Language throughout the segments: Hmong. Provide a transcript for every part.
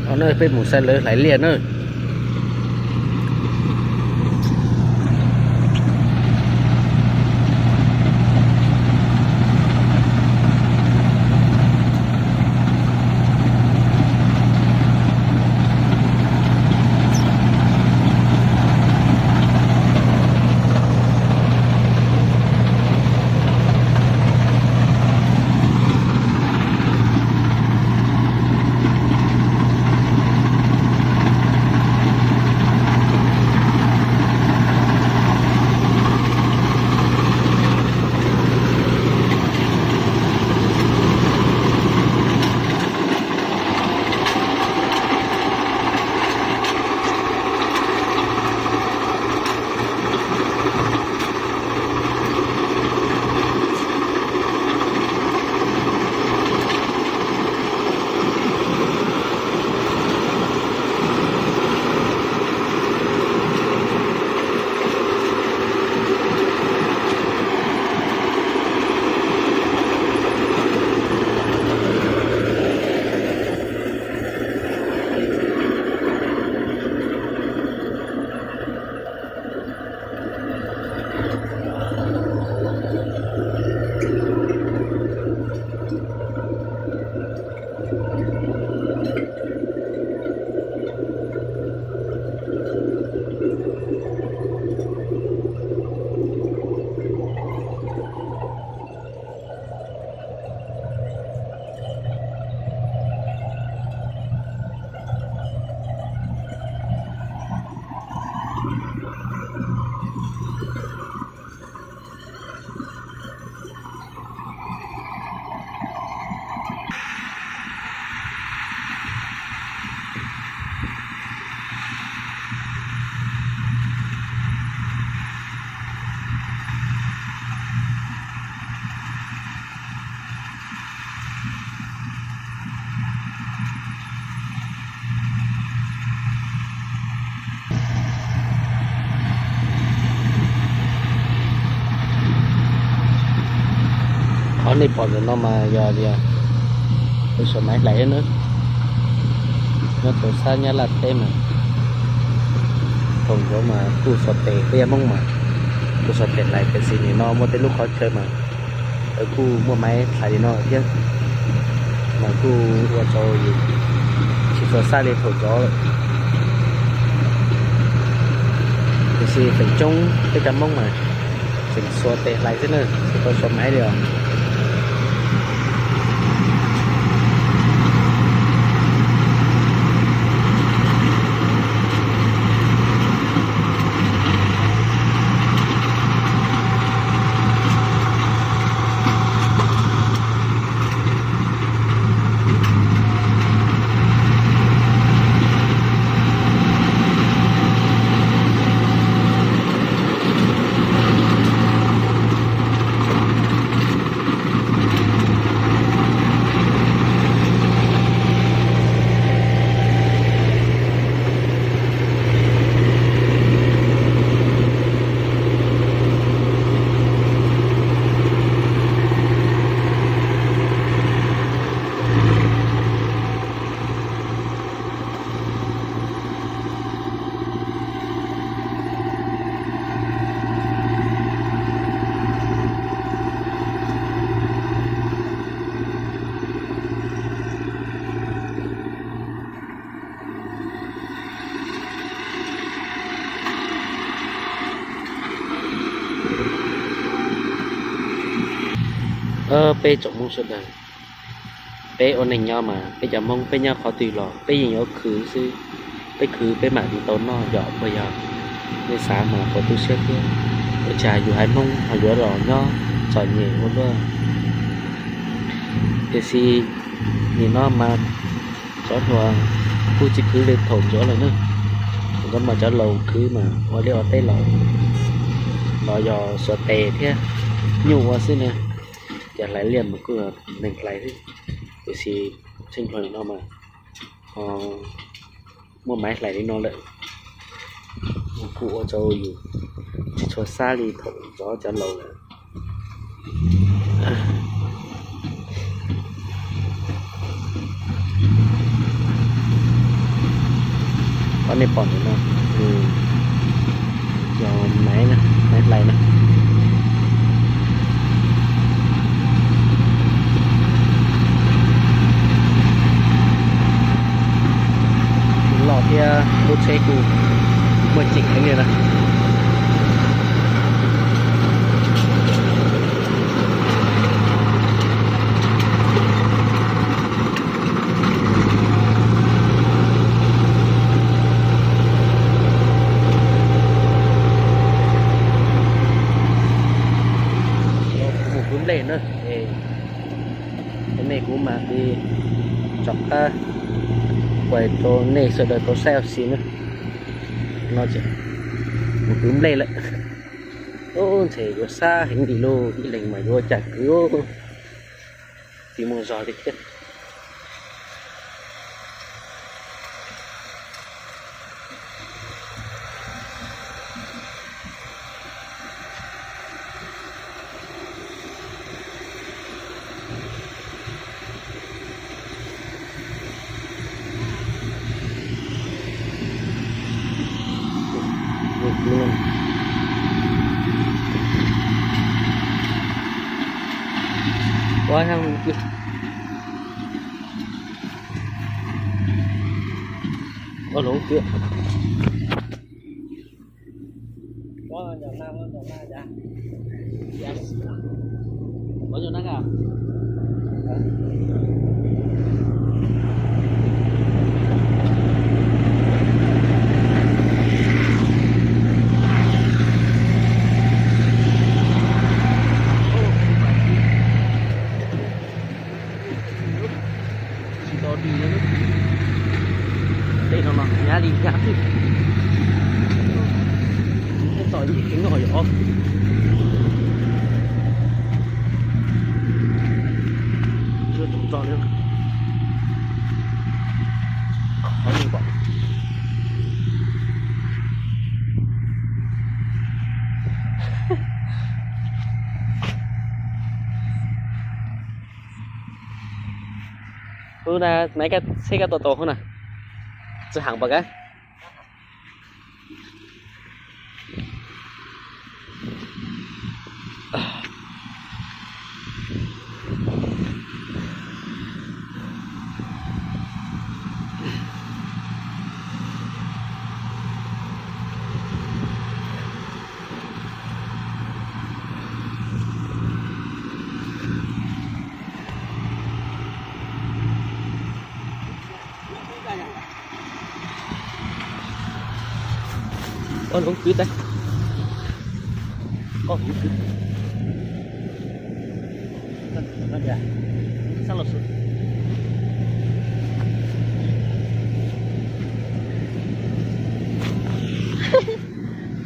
No na peb mus saib lawv hlais liaj na. Qhov nej pom ntawm no mas yog tias lawv sau maiv hlais na. Nyob rau sab Nyab Laj teb mas thaum ntawd mas kuj xuas tes, peb cov Hmoob mas kuj xuas tes hlais, tiam sis nim no muaj tej lub qhov chaw mas lawv kuj muaj maiv hlais li no thiab, mas kuj ua rau yus tsis tshua xaj li thaum ntxov lawm. Tiam sis feem coob peb cov Hmoob mas tseem xuas tes hlais xwb na, tsis tau xuas maiv li os. Peb tsoom Hmoob sawv daws, peb ua neeg nyob mas peb cov Hmoob peb nyob qhov twg los peb yeej yuav khwv xwb. Peb khwv peb mam li tau noj yom, puas yog? Nej xav mas puas tu siab thiab. Ua cas yus haiv Hmoob ho yuav los nyob txom nyem ua luaj. Tiam sis nim no mas cov hluas kuj tsis khwv li thaum ntxov lawm na. Thaum ntxov mas cov laus khwv mas ua liaj ua teb los, los yog xuas tes thiab nyuj ua xwb na. Ces hlais liaj mas kuj yog neeg hlais xwb. Tiam sis txheej hluas nim no mas ho muaj maiv hlais li no lawm, kuj ua rau yus tsis tshua xav li thaum ntxov cov laus lawm. Qhov nej pom ntawm no, yog maiv, maiv hlais na. Loj thiab lub tsheb kuj muaj ceem heev li na. Mus kwv nplej na, nej kuv mam li rov qab quay rau nej sawv daws tau saib ua si na. No ces mus kwv nplej lawm. Ub, ntshe yuav sab heev li lauj, ib leeg mas yuav cas kwv, tsis muaj zog li thiab. Ua lov tiag. Tsis tau dim li, tej no no nyab li nyab xwb. Tej txom nyem heev no yom. Ua tus txom li. Hnub na, nai koj txheb koj tau tau hnub na. Txawj heev pom kab. Ua lub kwv tas, koj kwv kwv.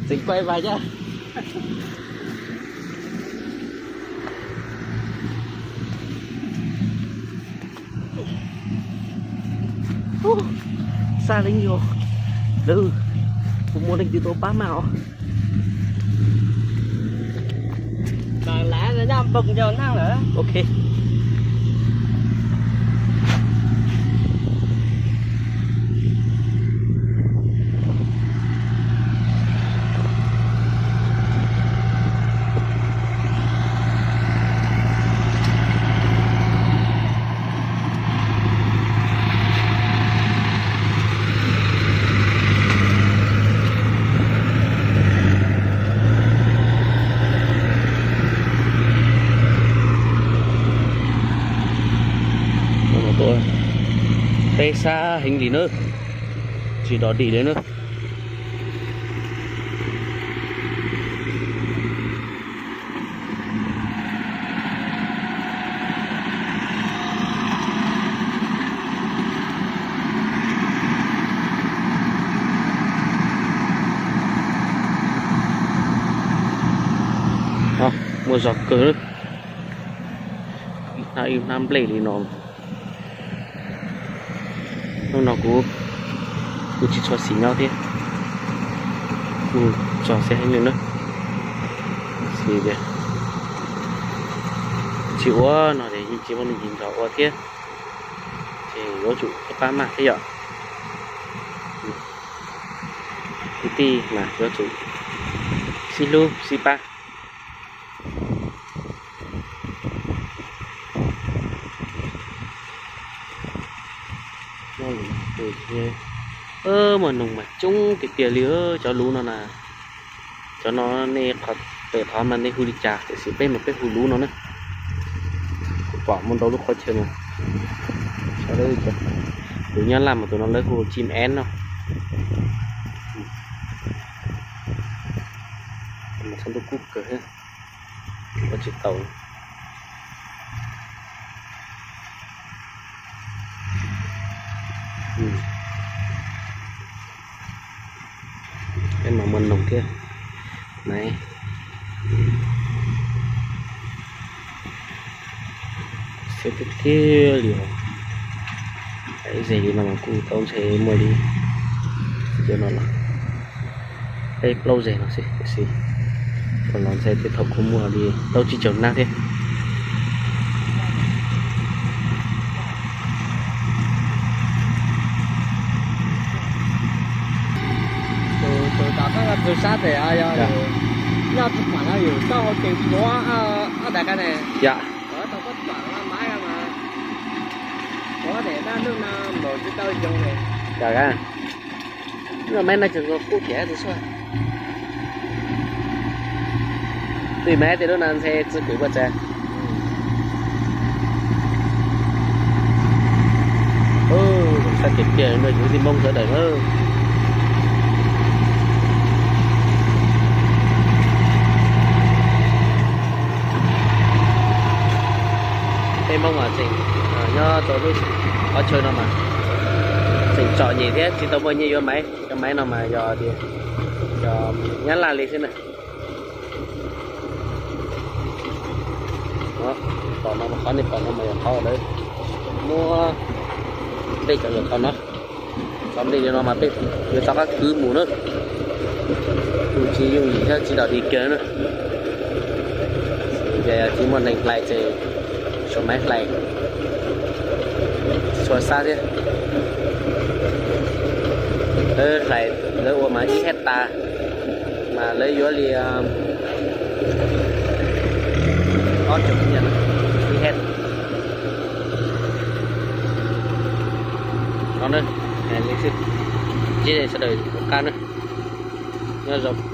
Tseem kuaj vas yaj. Xa leej yog lawm, kuv muaj leej twg tau pab maj os. Ok. Teb sab heev li na, tsis dog dig li na. Muaj zog kawg, ib hnab ib hnab nplej li no. Hnub no kuv, kuv tsis tshua xis nyob thiab, kuv tso xiab heev li na. Xis tias tsis ua no ces yeej tsis muaj neeg nrog ua thiab, ces yuav tsum pab maj thiab yom. Kwv tij mas yuav tsum sib hlub sib pab. Muaj noog mas coob tiag tiag li cov luv no na. Cov no nej qhov pem qhov mas nej hu li cas, tiam sis peb mas peb hu luv no na. Kuv pom muaj ntau lub qhov chaw no. Tus Nyab Laj mas tus no lawv hu chim en no. Mas txhob ntuj kub kawg, ua tsis tau. Peb mas muaj noog thiab. Xwb tiag tiag li os. Ib zeg li no mas kuj tau ntshe muaj li, cov no los peb plaub zeg no xwb, tiam sis los ntshe tej thaum kuj muaj li plaub tsib caug nab thiab. Tus tom qab koj txog sab tes yog nyob rau pam no yus tau hau tes puav ob daim qab ne. Yog. Puav tau koj pam no mab mas puav tes dab hnub no npaum tsis tau yoo ne. Yog, mab no tseem nkaus qub kiag txiv xua. Twb mas tej lub no ntshe txiv kwv puas tsev. Sab tiag tiag no yus tij Hmoob sawv daws na. Tej Hmoob mas tseem nyob rau lub qhov chaw no mas tseem txom nyem thiab tsis tau muaj nyiaj yuav maiv. Cov maiv no mas yog tias cov Nyab Laj li xwb na. Pom no mas qhov nej pom no mas yog qhov lawv muab nplej cov yog qhov no. Cov nplej li no mas peb yuav rov qab kwv mus na. Kuj tsis yooj yim thiab tsis dog dig kiag na. Ces yog tsis muaj neeg hlais ces suav maiv hlais, tsis tshua xab thiab. Lawv hlais, lawv ua mas ib hab tas mas lawv yuav li ob caug nyiaj ib hab. No na, li xwb, sawv daws ua qab na, nyob zoo.